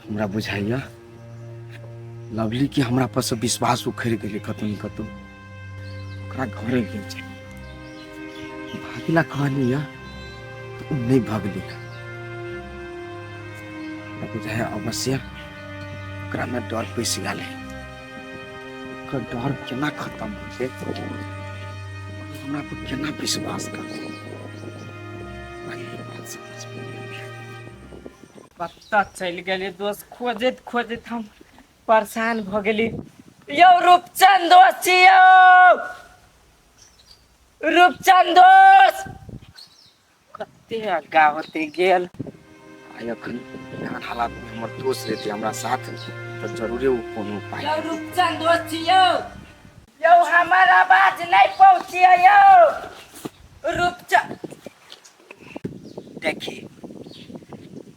हमरा बुझाइया लवली के हमरा पर से विश्वास उखड़ि गेलै कतौ ने कतौ। ओकरा घरे गेल छै, भागिला कहलियै तऽ ओ नहि भगलै। हमरा बुझाइया अवश्य ओकरामे डर पैसि गेल है। ओकर डर केना खत्म होतै, हमरा पर केना विश्वास करतै, हमरा ई बात समझ मे नहि आबैए। कतऽ चलि गेलियै दोस्त? खोजैत खोजैत हम परेशान भऽ गेली। यौ रूपचंद दोस्त छी, यौ रूपचंद दोस्त, कते आगा होते गेल। आइ अखन एहन हालातमे हमर दोस्त रहतै हमरा साथ तऽ जरूरे ओ कोनो उपाय। यौ रूपचंद दोस्त छी, यौ यौ हमर आवाज नहि पहुँचिए यौ रूपचंद। देखी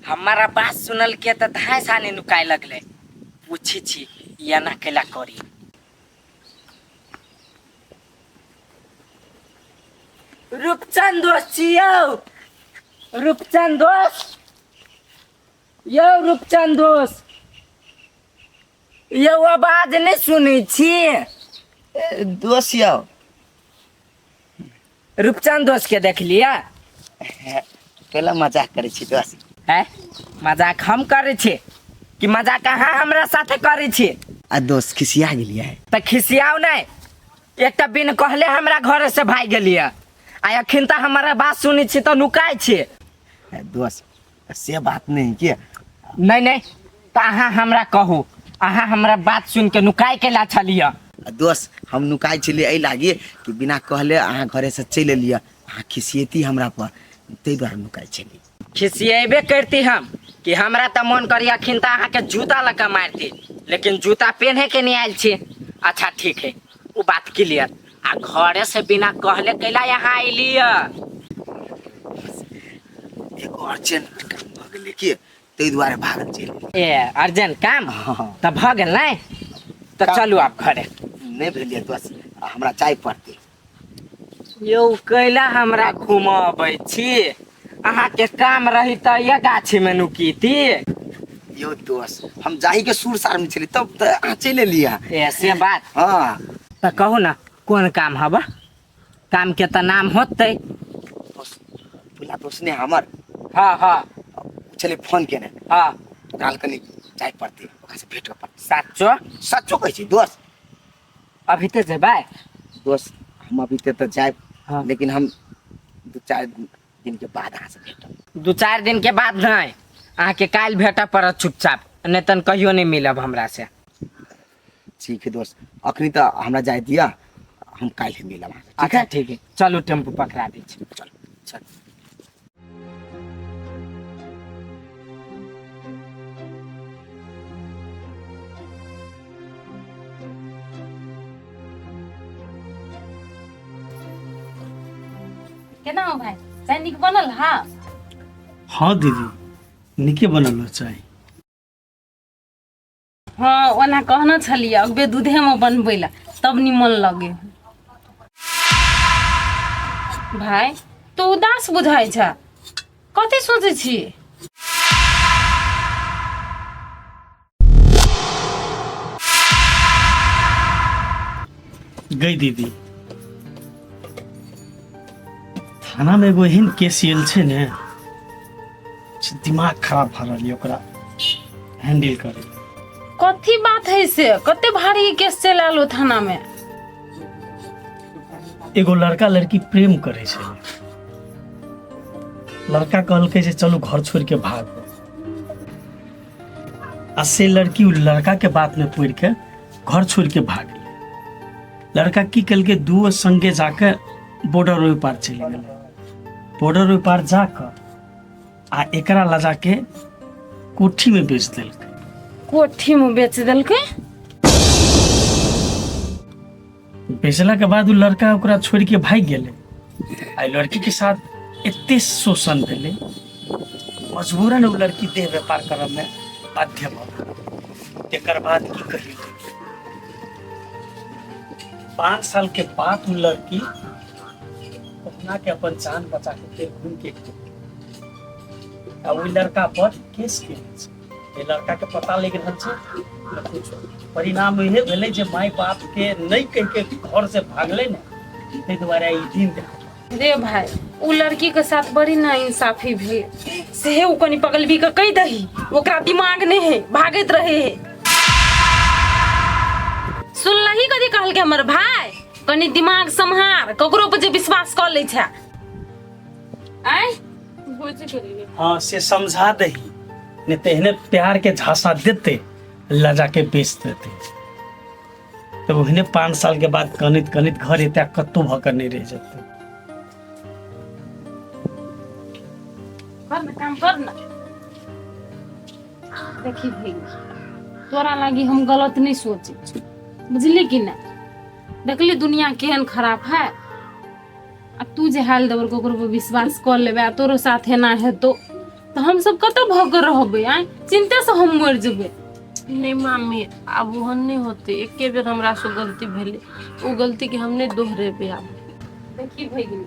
हमर आवाज सुनल के तऽ धाय सानी नुकाय लगले। पूछी छी एना कैला करी। रूपचंद दोस्त छी यौ, रूपचंद दोस्त, यौ रूपचंद दोस्त, यौ आवाज नहि सुनै छी? दोस्त यौ। रूपचंद दोस्त के देख लिया? केला मजाक करै छी दोस्त? है मजाक हम करै छी कि मजाक अहाँ हमरा साथे करै छी? आ दोस्त खिसिया गेलियै? तऽ खिसियाउ नहि, एकटा बिन कहले हमरा घरे से भागि गेलियै आ अखन तऽ हमरा बात सुनै छी तऽ नुकाय छी। दोस्त से बात नहीं के। नहीं नहीं, तऽ अहाँ हमरा कहू, अहाँ हमरा बात सुनि के नुकाय के ला छलियै? दोस्त हम नुकाय छलियै एहि लागी कि बिना कहले अहाँ घरे से चलि एलियै, अहाँ खिसियेती हमरा पर, ताहि दुआरे नुकाय छलियै। खिसियेबे करती हम कि हमरा तऽ मन करी अखन तऽ अहाँके जूता लऽ कऽ मारती, लेकिन जूता पेन्हे के नहि आयल छी। अच्छा ठीक है, ओ बात क्लियर। आ घरे से बिना कहले कैला यहाँ अयलियै? एगो अर्जेंट काम भऽ गेलै कि ताहि दुआरे भागल चलि एलियै। ए अर्जेंट काम? हँ। तऽ भऽ गेल नहि तऽ चलू आब घरे। नहि भेलियै दोस्त, हमरा जाय पड़तै। यौ कैला हमरा घुमबै छी? अहाँके काम रही तऽ ये गाछी में नुकीती। यौ दोस्त हम जाही के सुर सार में छली तब तऽ अहाँ चलि एलियै। ए से बात? हँ। तऽ कहू ने कोन काम हब? काम के तऽ नाम होतै। दोस्त पुला दोस्त ने हमर। हाँ हाँ। छलै फोन केने। हाँ। ओकरा लग कनि जाय पड़तै, ओकरा से भेंट करऽ पड़तै। साचो? सचो कहै छी दोस्त। अभी तऽ जेबै? दोस्त हम अभी तऽ जायब। हाँ। लेकिन हम 2-4 दिन के बाद अहाँ से भेटब। 2-4 दिन के बाद नहीं, अहाँके काल्हि भेटऽ पड़त चुपचाप, नहीं तन कहियो नहीं मिलब हमरा से। ठीक है दोस्त, अखनी तऽ हमरा जाय दिअ, हम काल्हि मिलब अहाँ से, ठीक अच्छा है? ठीक है, चलू टेम्पू पकड़ा दै छी। चल चल। केना हो भाई, चाय नीक बनल? हाँ हाँ दीदी, नीके बनल हो चाय। हाँ ओना कहने छलियै अगबे दूधेमे बनबै ला तब निमन लगे। भाई तू उदास बुझाइ छ, कथी सोचै छी? गई दीदी, थाना में एगो एहन केस आयल छै ने, से दिमाग खराब भऽ रहल यऽ ओकरा हैंडल करे। कथी बात है से? कते भारी केस चलि आयल थाना में? एगो लड़का लड़की प्रेम करे छै, लड़का कहलकै जे चलू घर छोड़ के भागो, आ से लड़की उ लड़का के बात में पड़ के घर छोड़ के भाग गेलै। लड़का की केलकै, दुओ संगे जाके बॉर्डर ओहि पार चलि गेलै। बॉर्डर ओहि पार जाकऽ आ एकरा लऽ जाके कोठी में बेच देलकै। कोठी में बेच देलकै? बेचला के बाद उ लड़का ओकरा छोड़ के भागि गेलै। आ लड़की के साथ एते शोषण भेलै, मजबूरन उ लड़की देह व्यापार करऽ में बाध्य भऽ गेल। तेकर बाद की कहियौ, 5 साल के बाद उ लड़की अपना के अपन जान बचा के फेर घूम के आ ओहि लड़का पर केस केने छै। जे लड़का के पता लागि रहल छै ने कुछो। परिणाम इहे भेलै जे माय बाप के नहि कहि के घर से भागलै ने, ताहि दुआरे ई दिन देखल। रे भाई, उ लड़की के साथ बड़ी ना इंसाफी भेल, सेहे उ कनी पगलबी के कहि दही, ओकरा दिमाग नहीं है, भागैत रहे है। सुनलही कथी कहलकै हमर भाई? कनी दिमाग सम्हार, ककरो पर जे विश्वास कऽ लै छै। आय बुझि गेलियै। हाँ से समझा दही, नहीं तो एहने प्यार के झांसा देते लऽ जाके बेच देते, तो ओहने 5 साल के बाद कनित कनित घर एते कतौ भऽ कऽ नहि रहि जेतै। कर ना काम, कर ना। देखी भाई, तोरा लागी हम गलत नहीं सोचे छी, बुझली कि ना? देखली दुनिया केहन खराब है, आ तू जे हाल देबर ककरो पर विश्वास कर लेबे आ तोरो साथ एना हेतो तऽ हम सब कतऽ भऽ कऽ रहबै? आँय, चिंते से हम मरि जेबै। नहीं मामी, आब ओहन नहीं होते। एके बेर हमरा से गलती भेलै, ओ गलती के हम नहीं दोहरेबै आब। देखी भैगनी,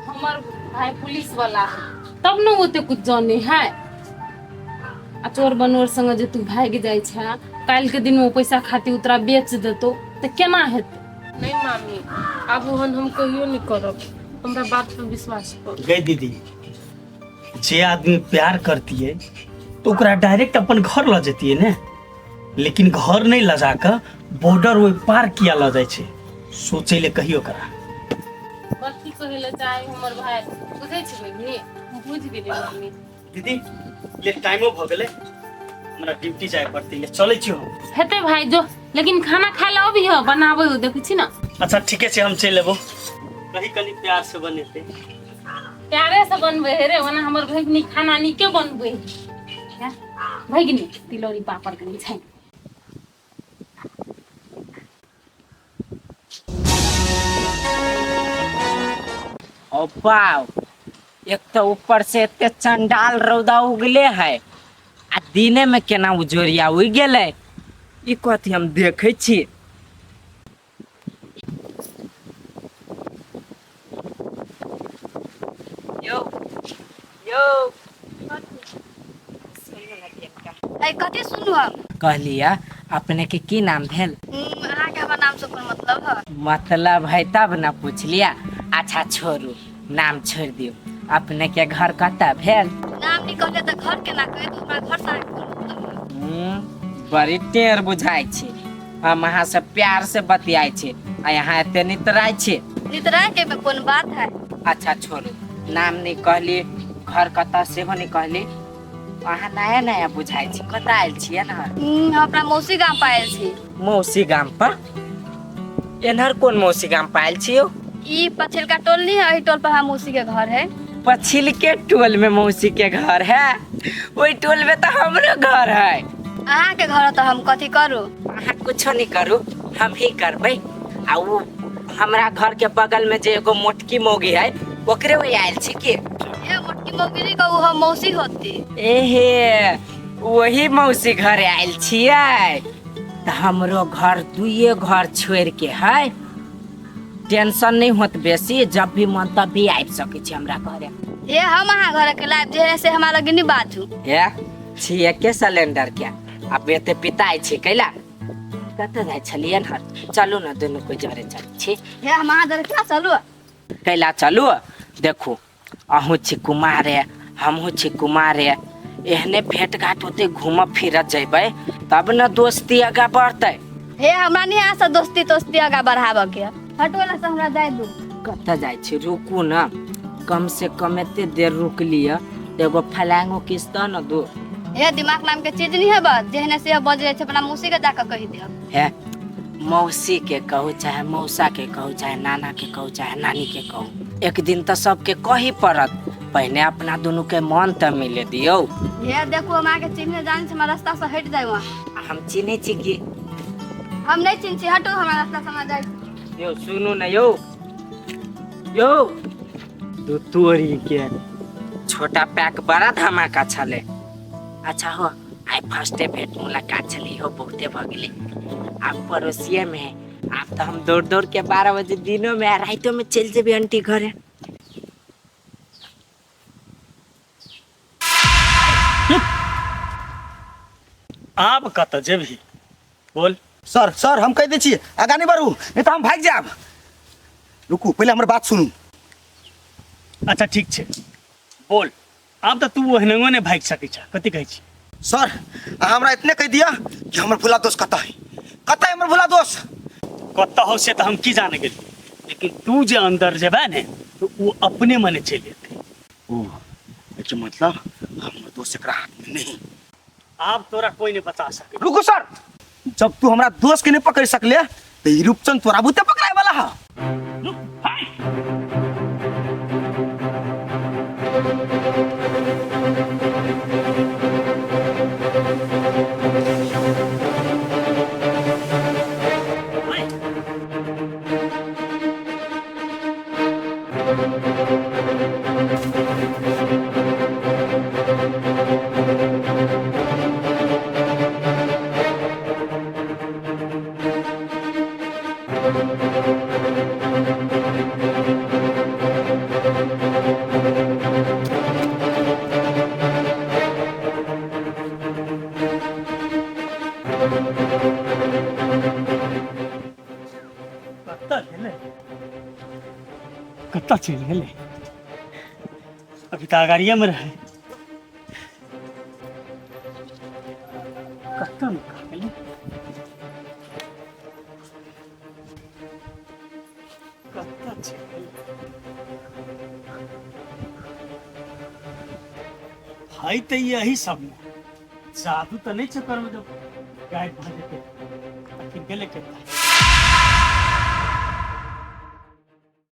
हमर भाई पुलिस वाला है तब न ओते कुछ जाने है, आ चोर बनोर संगे जे तू भागि जाइ छै, काल्हि के दिन ओ पैसा खातिर उतरा बेच देतो तऽ केना हेतै? नहीं मामी, आब ओहन हम कहियो नहीं करब, हमरा बात पर विश्वास कर। गई दीदी, जे आदमी प्यार करतिए तो ओकरा डायरेक्ट अपन घर लऽ जतिए ने, लेकिन घर नहीं लऽ जाकऽ बॉर्डर ओहि पार किया लऽ जाइ छै, सोचै लए कहियो करा। कथी कहै लए चाहे हमर भाई, बुझै छी बहिनी? बुझि गेलियै मामी। दीदी, ले टाइमो भऽ गेलै, हमरा ड्यूटी जाय पड़तै, ले चलै छी हम। हेतै भाई जो, लेकिन खाना खाय लए अबिह, बनाबै हो देखै छी ना। अच्छा ठीके छै, हम चलि एबो। कही कनी प्यार से बनेतै। प्यारे से बनबै हे रे, ओना हमर भगिनी खाना नीके बनबै है। भगिनी तिलौरी पापड़ कनी छै। ओ बाव, एक तो ऊपर से एते चंडाल रौदा उगले है, आ दिने में केना उजोरिया उगि गेलै, ई कथी हम देखै छी। यौ यौ। अरे कथी सुनू हम? कहलियै अपने के की नाम भेल? अहाँके हमर नाम से कोन मतलब है? मतलब है तब न पूछलियै। अच्छा छोड़ू, नाम छोड़ दियौ, अपने के घर कतऽ भेल? नाम नहीं कहले तऽ घर केना कहि दू? हमरा घर से अहाँके कोन मतलब है? बड़ी टेर बुझाइ छी। हम अहाँ से प्यार से बतियाइ छी आ यहाँ एते नितराइ छी। नितराय के में कोन बात है? अच्छा छोड़ू, नाम नहीं कहली, घर कतऽ सेहो नहीं कहली, अहाँ नया नया बुझाइ छी, कतऽ आयल छियै ने? हम अपना मौसी गाम पर आयल छी। मौसी गाम पर? एन्हर कोन मौसी गाम पर आयल छी यौ? ई पछिलका टोल नहीं है, एहि टोल पर हम मौसी के घर है। पछिलके टोल में मौसी के घर है? ओहि टोल में तऽ हमरो घर है। अहाँ के घर तऽ हम कथी करू? अहाँ कुछो नहीं करू, हम ही करबै। आ उ हमरा घर के बगल में जे एगो मोटकी मौगी है, ओकरे वही आयल छी की? ए मोटकी मौगी नहीं कहू, हम मौसी होती। एहे वही मौसी घर आयल छियै तऽ हमरो घर दुइये घर छोड़ के है, टेंशन नहीं होत बेसी, जब भी मन तब भी आबि सकै छी हमरा घरे। ए हम अहाँ घर के लाइब जे से हमरा लग नहीं बाजू। हे छी एके सिलेंडर के आब एते पिताइ छी कैला? कतऽ जाइ छलियै हर? चलू ने दुनू कोइ जरे चलै छी। हे हम अहाँ जरे क्या चलू? कैला चलू? देखू अहूँ छी कुमारे, हमहूँ छी कुमारे, एहने भेंट घाट होते घूमब फिरत जेबै तब न दोस्ती आगा बढ़तै। हे हमरा नहीं आसा दोस्ती तोस्ती आगा बढ़ाबऽ के, हटोला से हमरा जाय दू। कतऽ जाइ छी? रुकू न, कम से कम एते देर रुक लिअ, एगो फलांगो किस्त दऽ न दू। हे दिमाग नाम के चीज नहीं है बस, जेहने से बजै छै अपना मौसी के जाके कहि देब। हे मौसी के कहू चाहे मौसा के कहू चाहे नाना के कहू चाहे नानी के कहू, एक दिन तऽ सबके कही पड़त, पहिने अपना दुनू के मन तऽ मिले दियौ। हे देखू हम अहाँके चिन्हने जान छी, हमरा रास्ता से हटि जाय वहाँ। हम चिन्है छी की? हम नहीं चिन्ह छी, हटू हमरा रास्ता से, हमरा जाय। यौ सुनू ने यौ, यौ दू तोरी के छोटा पैक बड़ा धमाका छलै। अच्छा हो, आइ फर्स्टे भेंट मुलाकात छलै हो, बहुते भऽ गेलै, आब पड़ोसिए में है, आब तऽ हम दौड़ दौड़ के 12 बजे दिनो में आ राइतो में चलि जेबै आंटी घरे। आब कतऽ जेबही बोल। सर सर हम कहि दै छी, आगाँ नहि बढ़ू, नहीं तऽ हम भागि जायब। रुकू, पहिले हमर बात सुनू। अच्छा ठीक छै, बोल। आब तऽ तू ओहनेंगो नहि भागि सकै छ, कथी कहै छी? सर अहाँ हमरा इतने कहि दिअ कि हमर भुला दोष कतऽ है, कतऽ है हमर भुला दोष? कतऽ हो से तऽ हम की जाने गेलियै, लेकिन तू जे अंदर जेबे ने तऽ ओ अपने मने चलि जेतै। ओ एहिके मतलब हमर दोष एकरा हाथ में नहीं। आब तोरा कोई नहीं बचा सके। रुकू सर, जब तू हमरा दोस्त के नहीं पकड़ सकले तो ई रूपचंद तोरा बुते पकड़ाए वाला है। रुक, हाय। कतऽ गेलै, कतऽ चलि गेलै? अभी तऽ अगाड़िए में रहे, कतऽ नुका गेलै, कतऽ चलि गेलै? है तऽ यही सबमे जादू तऽ नहि छै करबै जब गायब भऽ जेतै, आखिर गेलै कतऽ?